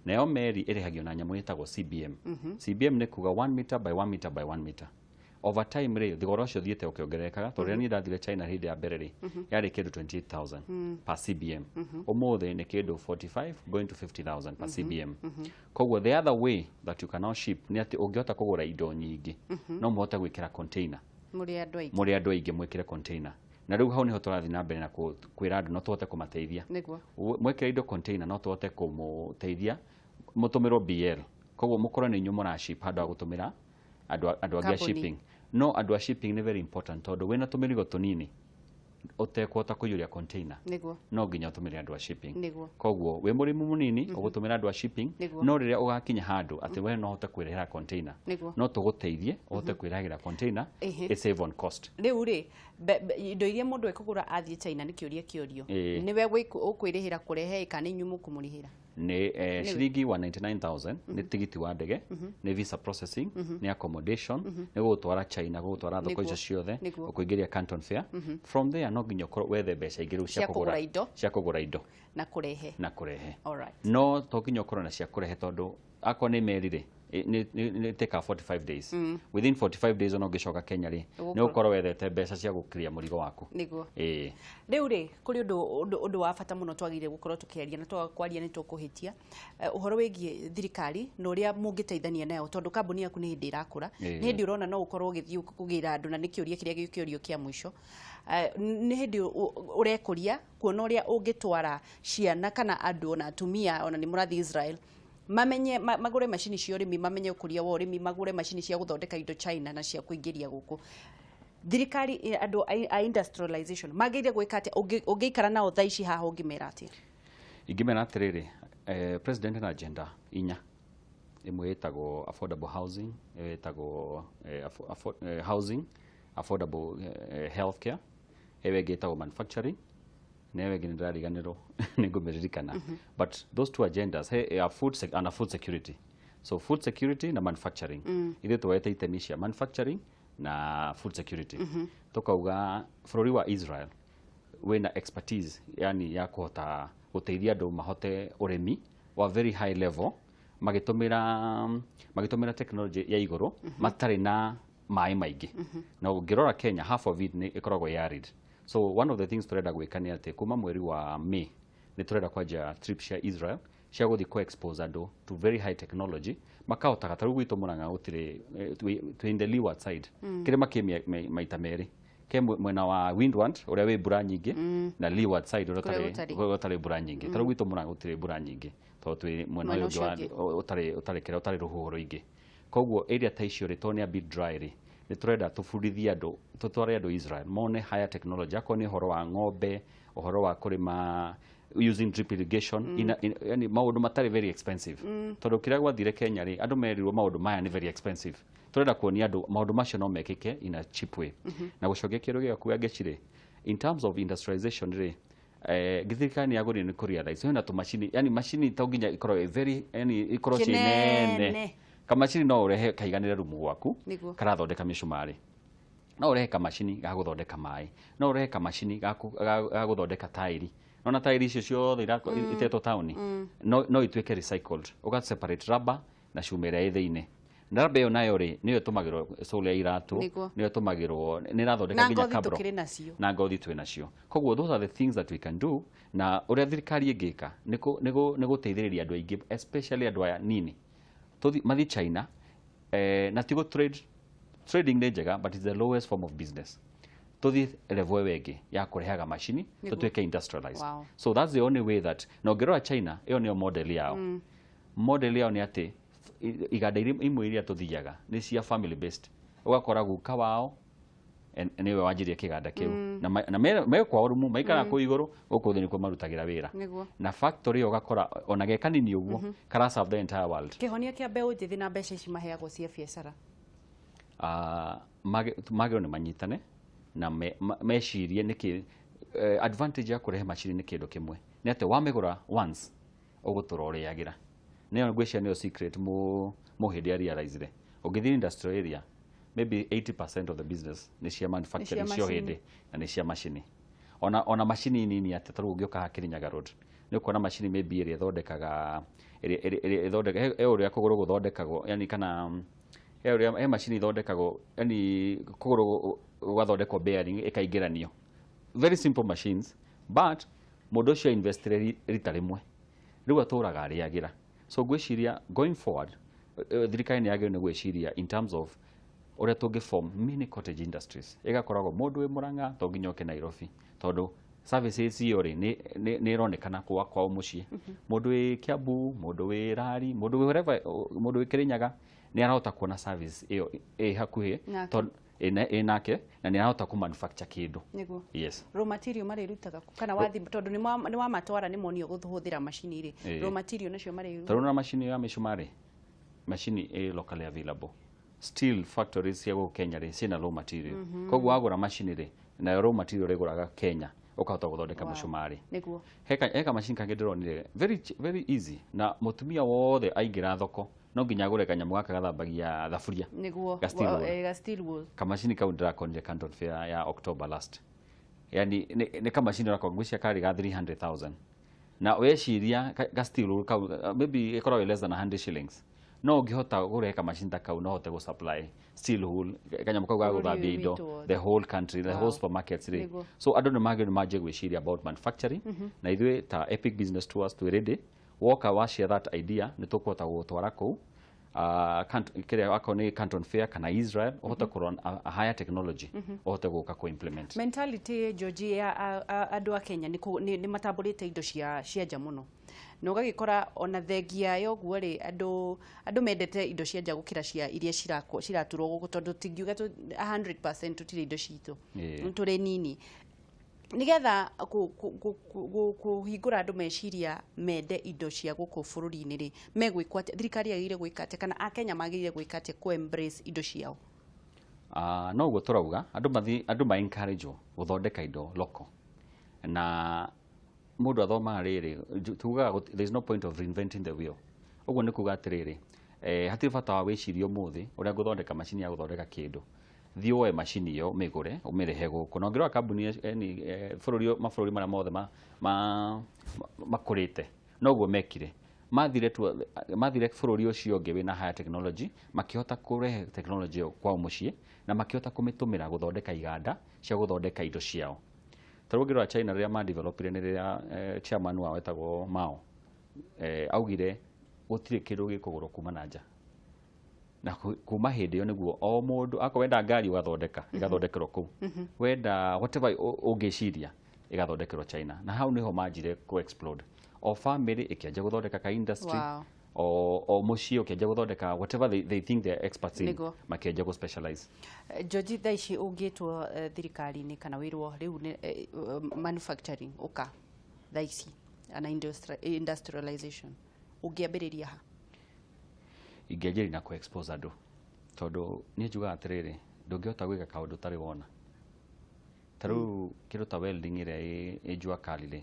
Nayo meri ĩrĩhagio na nyamũ ĩtagwo CBM. CBM nĩ kuga 1 meter by 1 meter by 1 meter. Over time rĩ, thogora ũcio ũthiĩte ũkĩongererekaga, tondũ rĩrĩa niĩ ndathire China hĩndĩ ya mbere rĩ, yarĩ kĩndũ 28,000 per CBM. Ũmũthĩ nĩ kĩndũ 45 going to 50,000 per CBM. Koguo the other way that you can now ship nĩ atĩ ũngĩhota kũgũra indo nyingĩ, no mũhote gwĩkĩra container. Mũrĩ andũ aingĩ. Mũrĩ andũ aingĩ mwĩkĩre container. Na rĩu hau nĩho tũrathiĩ na mbere na kwĩra andũ no tũhote kũmateithia. Nĩguo. Mwekĩra indo container no tũhote kũmũteithia mũtũmĩrwo BL. Koguo mũkorwo nĩ inyuĩ mũraship handũ ha gũtũmĩra andũ angĩ a shipping. No andũ a shipping nĩ very important, tondũ wĩna tũmĩrigo tũnini ũtekũhota kũiyũria container. Nĩguo. No nginya ũtũmĩre andũ a shipping. Nĩguo. Koguo wĩ mũrĩmi mũnini ũgũtũmĩra andũ a shipping, no rĩrĩa ũgakinya handũ atĩ we no ũhote kwĩrehera container, no tũgũteithie ũhote kwĩrehera container, ĩ save on cost. Rĩu rĩ, indo iria mũndũ ekũgũra athiĩ China nĩ kĩũria kĩũrio. Nĩwe ũkwĩrĩhĩra kũrehe kana inyuĩ mũkũmũrĩhĩra? Nĩ ciringi 199,000 nĩ tigiti wa ndege, nĩ visa processing, nĩ accommodation, nĩ gũgũtwara China, gũgũtwara thoko icio ciothe, gũkũingĩria Canton Fair. From there no nginya ũkorwo wethe mbeca ingĩ rĩu cia kũgũra indo, cia kũgũra indo na kũrehe, na kũrehe. Alright. No to nginya ũkorwo na cia kũrehe, tondũ akorwo nĩ meri rĩ, nĩ take 45 days. Within 45 days ona ũngĩcoka Kenya rĩ, nĩ ũkorwo wethete mbeca cia gũkiria mũrigo waku. Nĩguo. Rĩu rĩ, kũrĩ ũndũ wa bata mũno twagĩrĩire gũkorwo tũkĩaria, na twaga kwaria nĩ tũkũhĩtia. Ũhoro wĩgiĩ thirikari na ũrĩa mũngĩteithania nayo, tondũ kambuni yaku nĩ hĩndĩ ĩrakũra, nĩ hĩndĩ ũrona no ũkorwo ũgĩthiĩ kũgĩra andũ, na nĩ kĩũria kĩrĩa gĩkĩũrio kĩa mũico. Nĩ hĩndĩ ũrekũria kuona ũrĩa ũngĩtwara ciana kana andũ ona atumia, ona nĩ mũrathiĩ Israel, mamenye magũre macini cia ũrĩmi, mamenye ũkũria wa ũrĩmi, magũre macini cia gũthondeka indo China na cia kũingĩria gũkũ. Thirikari, andũ a industrialization magĩrĩire gwĩka atĩa? Ũngĩikara nao thaa ici haha ũngĩmera atĩa? Ingĩmera atĩrĩrĩ, president na agenda inya. Ĩmwe ĩtagwo affordable housing, ĩtagwo housing, affordable healthcare, ĩyo ĩngĩ ĩtagwo manufacturing, na ĩyo ĩngĩ nĩ ndĩrariganĩrwo nĩ ngũmĩririkana. But those two agendas, hey, are food and food security. So food security na manufacturing. Ithuĩ tuoete itemi cia manufacturing na food security. Tukauga bũrũri wa Israel wĩna expertise, yani ya kũhota gũteithia andũ mahote ũrĩmi wa very high level, magĩtũmĩra technology ya igũrũ, matarĩ na maĩ maingĩ. Na ũngĩrora Kenya, half of it nĩ ĩkoragwo ĩ arid. So one of the things tũrenda gwĩka nĩ atĩ kuma mweri wa May nĩ tũrenda kwanjia trip cia Israel cia gũthiĩ kũ expose andũ to very high technology, makahotaga. Ta rĩu gwitũ Murang'a gũtirĩ, twĩ in the leeward side. Kĩrĩma kĩ maita merĩ, ke mwena wa windward ũrĩa wĩ mbura nyingĩ, na leeward side ũrĩa ũtarĩ mbura nyingĩ. Ta rĩu gwitũ Murang'a gũtirĩ mbura nyingĩ, tondũ twĩ mwena ũyũ ũngĩ ũtarĩ kĩrĩa ũtarĩ rũhuho rũingĩ. Koguo area ta icio rĩ, tondũ nĩ a bit dry rĩ, nĩ tũrenda tũbundithie andũ, tũtware andũ Israel mone higher technology, akorwo nĩ ũhoro wa ng'ombe, ũhoro wa kũrĩma using drip irrigation, yani maũndũ matarĩ very expensive. Tondũ kĩrĩa gwathire Kenya rĩ, andũ merirwo maũndũ maya nĩ very expensive. Tũrenda kuonia andũ maũndũ macio no mekĩke in a cheap way. Na gũcokia kĩũria gĩaku Wangeci rĩ, in terms of industrialization rĩ, thirikari nĩ yagĩrĩirwo nĩ kũrealize hena tũmacini, yani macini to nginya ikorwo very, yani ikorwo ciĩ nene. Kamacini no ũrehe kaiganĩre rumu gwaku, karathondeka mĩcumarĩ. No ũrehe kamacini ga gũthondeka maĩ, no ũrehe kamacini ga gũthondeka tairi. Nona tairi icio ciothe itetwo taũni, no ituĩke recycled, ũga separate rubber na cuma ĩrĩa ĩ thĩinĩ. Na rubber ĩyo nayo rĩ, nĩyo ĩtũmagĩrwo sole ya iratũ, nĩyo ĩtũmagĩrwo, nĩ ĩrathondeka nginya kabro. Na ngothi twĩ nacio. Koguo those are the things that we can do, na ũrĩa thirikari ĩngĩka nĩ gũteithĩrĩria andũ aingĩ, especially andũ aya nini. Mathiĩ China, na tigo trade, trading nĩ njega, but it's the lowest form of business. Tũthiĩ level ĩyo ĩngĩ ya kũrehaga macini, tũtuĩke industrialized. So that's the only way that, na ũngĩrora China, ĩyo nĩyo model yao. Model yao nĩ atĩ iganda imwe iria tũthiaga nĩ cia family based. Ũgakora guka wao nĩwe wanjirie kĩganda kĩu. Na me kwao rumu, maikaraga kũu igũrũ, gũkũ thĩ nĩkuo marutagĩra wĩra. Na factory ĩyo ũgakora ona ge kanini ũguo, kara serve the entire world. Kĩhonia kĩa mbeũ njĩthĩ na mbeca ici maheagwo cia biacara? Magĩrĩirwo nĩ manyitane na mecirie nĩkĩ advantage ya kũrehe macini nĩ kĩndũ kĩmwe, nĩ atĩ wamĩgũra once ũgũtũra ũrĩagĩra. Nĩyo ngwĩciria nĩyo secret mũhĩndĩ arealizire. Ũngĩthiĩ industrial area, maybe 80% of the business nĩ cia manufacturing cio hĩndĩ na nĩ cia macini. Ona macini nini atĩ ta rĩu ũngĩũka haha Kirinyaga Road, nĩ ũkuona macini maybe ĩrĩa ĩthondekaga, ĩrĩa ĩthondeka, he ũrĩa kũgũrũ gũthondekagwo, yani kana He ũrĩa he macini ithondekagwo, yani kũgũrũ gũgathondekwo bearing ĩkaingĩranio, very simple machines, but mũndũ ũcio investire rita rĩmwe, rĩu atũraga arĩagĩra. So ngwĩciria going forward, thirikari nĩ yagĩrĩirwo nĩ gwĩciria in terms of ũrĩa tũngĩ form mini cottage industries, ĩgakoragwo mũndũ wĩ Mũrang'a to nginya oke Nairobi, tondũ services iyo rĩ nĩ ĩronekana kwa kwao mũciĩ. Mũndũ wĩ Kiambu, mũndũ wĩ Rari, mũndũ wĩ wherever, mũndũ wĩ Kĩrĩnyaga nĩ arahota kuona service ĩyo ĩ hakuhĩ. Nake. Tondũ ĩ nake na nĩ arahota kũ manufacture kĩndũ. Yes. Raw material marĩrutaga kũ? Kana wathi tondũ nĩ wamatwara nĩ monio kũhũthĩra macini rĩ, raw material nacio marĩ Tondũ na macini ya mĩcumarĩ, macini ĩ locally available. Steel factories cia gũkũ Kenya rĩ ciĩna raw material, koguo wagũra macini rĩ, nayo raw material ĩgũraga Kenya, ũkahota gũthondeka mũcumarĩ. He kamacini kangĩ ndĩronire very, very easy, na mũtumia wothe aingĩra thoko no nginya agũre kanyamũ gaka gathambagia thaburia. Ga steel wool. Ga steel wool. Kamacini kau ndĩrakonire Canton Fair ya October last, yani nĩ kamacini ũrakorwo ngwĩciria karĩ ga 300,000, na weciria ga steel wool kau, maybe ĩkoragwo ĩ less than 100 shillings, no ũngĩhota kũrehe kamacini ta kau no ũhote gũ supply steel wool, kanyamũ kau ga Bũrũri gũthambia ũyũ indo witũ wothe. The whole country, the whole supermarkets rĩ. So andũ nĩ magĩrĩirwo nĩ manjie gwĩciria about manufacturing, na ithuĩ ta Epic Business Tours twĩ ready. Woka wa share that idea, nĩ tũkũhota gũgũtwara kũu kĩrĩa akorwo nĩ Canton Fair kana Israel, ũhote kũrora a higher technology, ũhote gũka kũ implement. Mentality, George, ya andũ a Kenya nĩ matambũrĩte indo cia nja mũno, na ũgagĩkora ona thengia ya ũguo rĩ, andũ mendete indo cia nja gũkĩra cia iria ciraturwo gũkũ, tondũ tingiuga 100% tũtirĩ indo citũ. Tũrĩ nini nigetha kũhingũra andũ meciria mende indo cia gũkũ bũrũri-inĩ rĩ, megwĩkwo atĩa? Thirikari yagĩrĩire gwĩka atĩa, kana akenya magĩrĩire gwĩka atĩa kũ embrace indo ciao? No ũguo tũrauga andũ mathi andũ ma encourage gũthondeka indo local, na mũndũ athomaga rĩrĩ, tugaga there is no point of reinventing the wheel. Ũguo nĩ kuga atĩrĩrĩ, hatirĩ bata wa wĩcirie ũmũthĩ ũrĩa ngũthondeka macini ya gũthondeka kĩndũ. Thiĩ woe macini ĩyo, ũmĩgũre, ũmĩrehe gũkũ, na ũngĩrora kambuni bũrũri, mabũrũri marĩa mothe makũrĩte noguo mekire. Mathire tu, mathire bũrũri ũcio ũngĩ wĩna higher technology, makĩhota kũrehe technology ĩyo kwao mũciĩ na makĩhota kũmĩtũmĩra gũthondeka iganda cia gũthondeka indo ciao. Ta rĩu ũngĩrora China, rĩrĩa madevelopire, nĩ rĩrĩa chairman wao etagwo Mao augire gũtirĩ kĩndũ gĩkũgũrwo kuma na nja, na kuma hĩndĩ ĩyo nĩguo o mũndũ akorwo wenda ngari ũgathondeka, ĩgathondekerwo kũu, wenda whatever ũngĩciria ĩgathondekerwo China, na hau nĩho manjire kũ explode, o family ĩkĩanjia gũthondeka ka industry, o mũciĩ ũkĩanjia gũthondeka whatever they think they're experts in, makĩanjia gũ specialize. George, thaa ici ũngĩtwo thirikari-inĩ kana wĩrwo rĩu nĩ manufacturing ũka thaa ici na industrialization, ũngĩambĩrĩria ha? Ingĩanjĩrĩria na kũ expose andũ, tondũ niĩ njugaga atĩrĩrĩ, ndũngĩhota gwĩka kaũndũ ũtarĩ wona. Ta rĩu kĩndũ ta welding ĩrĩa ĩ jua kali rĩ,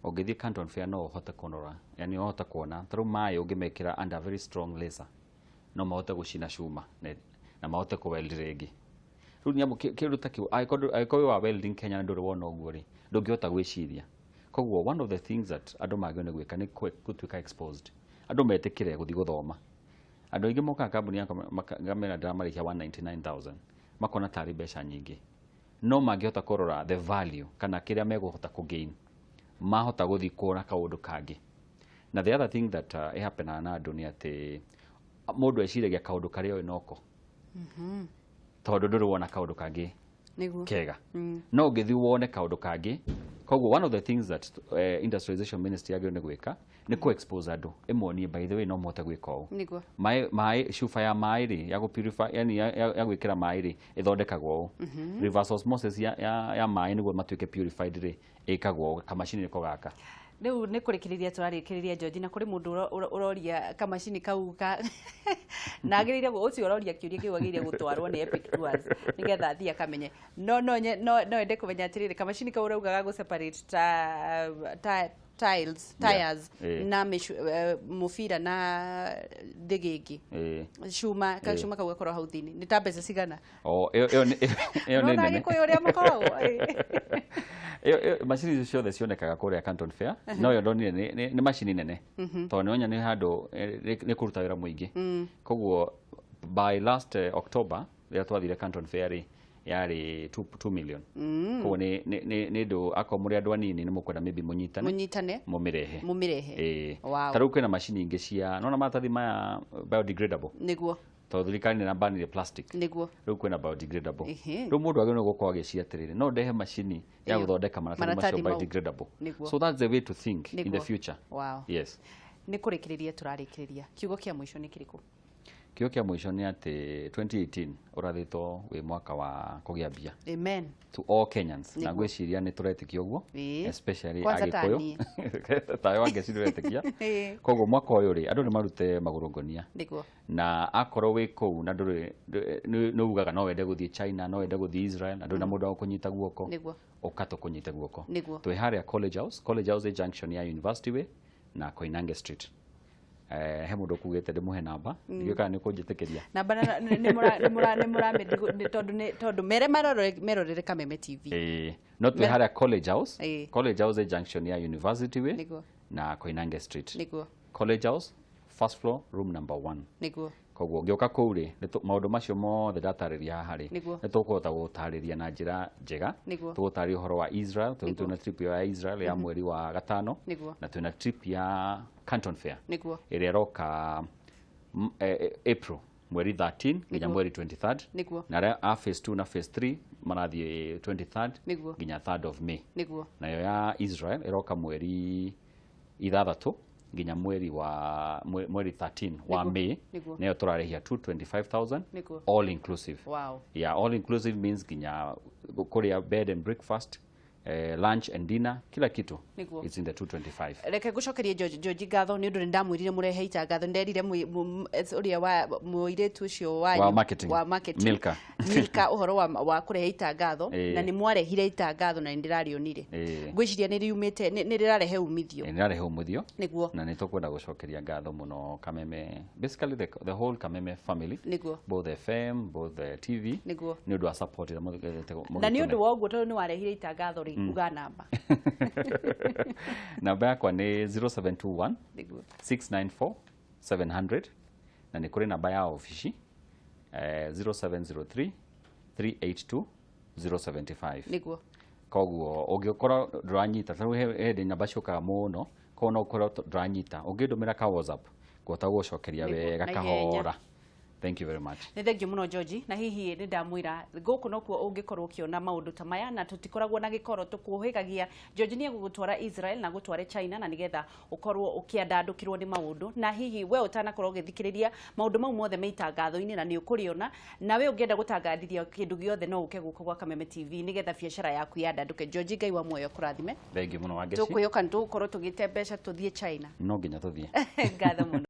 ũngĩthiĩ Canton Fair no ũhote kũnora, yani ũhote kuona ta rĩu maĩ ũngĩmekĩra under very strong laser no mahote gũcina cuma na mahote kũ weld rĩngĩ. Rĩu nyamũ kĩndũ ta kĩu, angĩkorwo wĩ wa welding Kenya na ndũrĩ wona ũguo rĩ, ndũngĩhota gwĩciria. Koguo one of the things that andũ magĩrĩirwo nĩ gwĩka nĩ gũtuĩka exposed, andũ metĩkĩre gũthiĩ gũthoma. Andũ aingĩ mokaga kambuni yakwa ngamera ndĩramarĩhia 199,000, makona tarĩ mbeca nyingĩ, no mangĩhota kũrora the value kana kĩrĩa megũhota kũ gain mahota gũthiĩ kuona kaũndũ kangĩ. Na the other thing that ĩhappenaga na andũ nĩ atĩ mũndũ eciragia kaũndũ karĩa oĩ noko, tondũ ndũrĩ wona kaũndũ kangĩ kega, no ũngĩthiĩ wone kaũndũ kangĩ. Koguo one of the things that industrialization ministry yagĩrĩirwo nĩ gwĩka nĩ kũ expose andũ, ĩmonie by the way no mũhote gwĩka ũũ. Maĩ, cuba ya maĩ rĩ, ya gũ purify, yani ya gwĩkĩra maĩ rĩ, ĩthondekagwo ũũ. Reverse osmosis ya maĩ nĩguo matuĩke purified rĩ, ĩkagwo ũũ, kamacini nĩko gaka. Rĩu nĩ kũrĩkĩrĩria tũrarĩkĩrĩria, George, na kũrĩ mũndũ ũroria kamacini kau ka na agĩrĩire ũcio ũroria kĩũria kĩu agĩrĩire gũtwarwo nĩ Epic Tours nĩgetha athiĩ akamenye. No ende kũmenya atĩrĩrĩ, kamacini kau ũrauga ga gũ separate ta tiles, tires na mũbira na thĩgĩngĩ, cuma, gacuma kau gakorwo hau thĩinĩ, nĩ ta mbeca cigana? O ĩyo nĩ Nĩwona nene. Gĩkũyũ ũrĩa makoragwo. Ĩyo macini icio ciothe cionekaga kũrĩa Canton Fair, no ĩyo ndonire nĩ macini nene, tondũ nĩ onya nĩ handũ nĩ kũruta wĩra mũingĩ, koguo By last October rĩrĩa twathire Canton Fair rĩ, yarĩ 2 million. Koguo nĩ ndũ akorwo mũrĩ andũ anini nĩ mũkwenda maybe mũnyitane, mũnyitane, mũmĩrehe. Mũmĩrehe. Ĩĩ. Ta rĩu kwĩna macini ingĩ cia nona maratathi maya biodegradable, tondũ thirikari nĩ ĩrabanire plastic. Rĩu kwĩna biodegradable. Rĩu mũndũ agĩrĩirwo gũkorwo agĩciria atĩrĩrĩ, no ndehe macini ya gũthondeka maratathi macio biodegradable. So that's the way to think in the future. Yes. Nĩ kũrĩkĩrĩria tũrarĩkĩrĩria, kiugo kĩa mũico nĩ kĩrĩkũ? Kiugo kĩa mũico nĩ atĩ 2018 ũrathĩtwo wĩ mwaka wa kũgĩa mbia. Amen. To all Kenyans. Na ngwĩciria nĩ tũretĩkia ũguo, especially Kwanza ta Agĩkũyũ. Tawe Wangeci ndũretĩkia. Koguo mwaka ũyũ rĩ, andũ nĩ marute magũrũ ngonia. Na akorwo wĩ kũu na ndũrĩ nĩ ugaga no wende gũthiĩ China, no wende gũthiĩ Israel, na ndũrĩ na mũndũ wa gũkũnyita guoko, ũka tũkũnyite guoko. Twĩ harĩa College House. College House ĩ junction ya University Way na Koinange Street. He mũndũ ũkugĩte ndĩmũhe namba, ndiũĩ kana nĩ ũkũnjĩtĩkĩria. Namba nĩ tondũ mere merorere Kameme TV. Ĩĩ, no twĩ harĩa College House. College House ĩ junction ya University Way na Koinange Street. College House, first floor, room number 1. Koguo ũngĩũka kũu rĩ, maũndũ macio mothe ndatarĩria haha rĩ, nĩ tũkũhota gũtarĩria na njĩra njega. Tũgũtarĩria ũhoro wa Israel, tondũ twĩna trip ya Israel ya mweri wa gatano, na twĩna trip ya Canton Fair ĩrĩa ĩroka April mweri 13 nginya mweri 23rd. Na arĩa a phase 2 na phase 3 marathiĩ 23rd nginya 3rd of May. Nayo ya Israel ĩroka mweri 6 nginya mweri wa mweri 13 wa May. Nayo tũrarĩhia 225,000 all inclusive. Yeah, all inclusive means nginya kũrĩa bed and breakfast, lunch and dinner, kila kitu. It's in the 225. Reke ngucokerie George ngatho nĩ ũndũ nĩ ndamwĩrire mũrehe itangatho, nderire ũrĩa wa mũirĩtu ũcio wanyu wa marketing, wa marketing. Milka. Milka ũhoro wa kũrehe itangatho, na nĩ mwarehire itangatho na nĩ ndĩrarĩonire. Ngwĩciria nĩ riumĩte, nĩ rĩrarehe umithio. Nĩ rĩrarehe umithio. Na nĩ tũkwenda gũcokeria ngatho mũno Kameme, basically the whole Kameme family. Both FM, both the TV. Nĩ ũndũ wa support ĩrĩa mũgĩtũhe. Na nĩ ũndũ wa ũguo tondũ nĩ warehire itangatho rĩ, uga namba. Namba yakwa nĩ 0721 694 700, na nĩ kũrĩ namba ya obici, 0703 382 075. Koguo ũngĩkorwo ndũranyita, tondũ he hĩndĩ namba ciũkaga mũno, koguo no ũkorwo ndũranyita, ũngĩndũmĩra ka WhatsApp, ngũhota gũgũcokeria wega kahora. Thank you very much. Nĩ thengiũ mũno George, na hihi nĩ ndamwĩra gũkũ nokuo ũngĩkorwo ũkĩona maũndũ ta maya, na tũtikoragwo na gĩkoro, tũkũhĩgagia. George nĩ egũgũtwara Israel na gũtware China, na nĩgetha ũkorwo ũkĩandandũkĩrwo nĩ maũndũ. Na hihi we ũtanakorwo ũgĩthikĩrĩria maũndũ mau mothe me itangatho-inĩ na nĩ ũkũrĩona, na we ũngĩenda gũtangathithia kĩndũ gĩothe no ũke gũkũ gwa Kameme TV nĩgetha biacara yaku yandandũke. George, Ngai wa muoyo akũrathime. Thengiũ mũno Wangeci. Tũkwĩhoka nĩ tũgũkorwo tũgĩte mbeca tũthiĩ China. No nginya tũthiĩ. Ngatho mũno.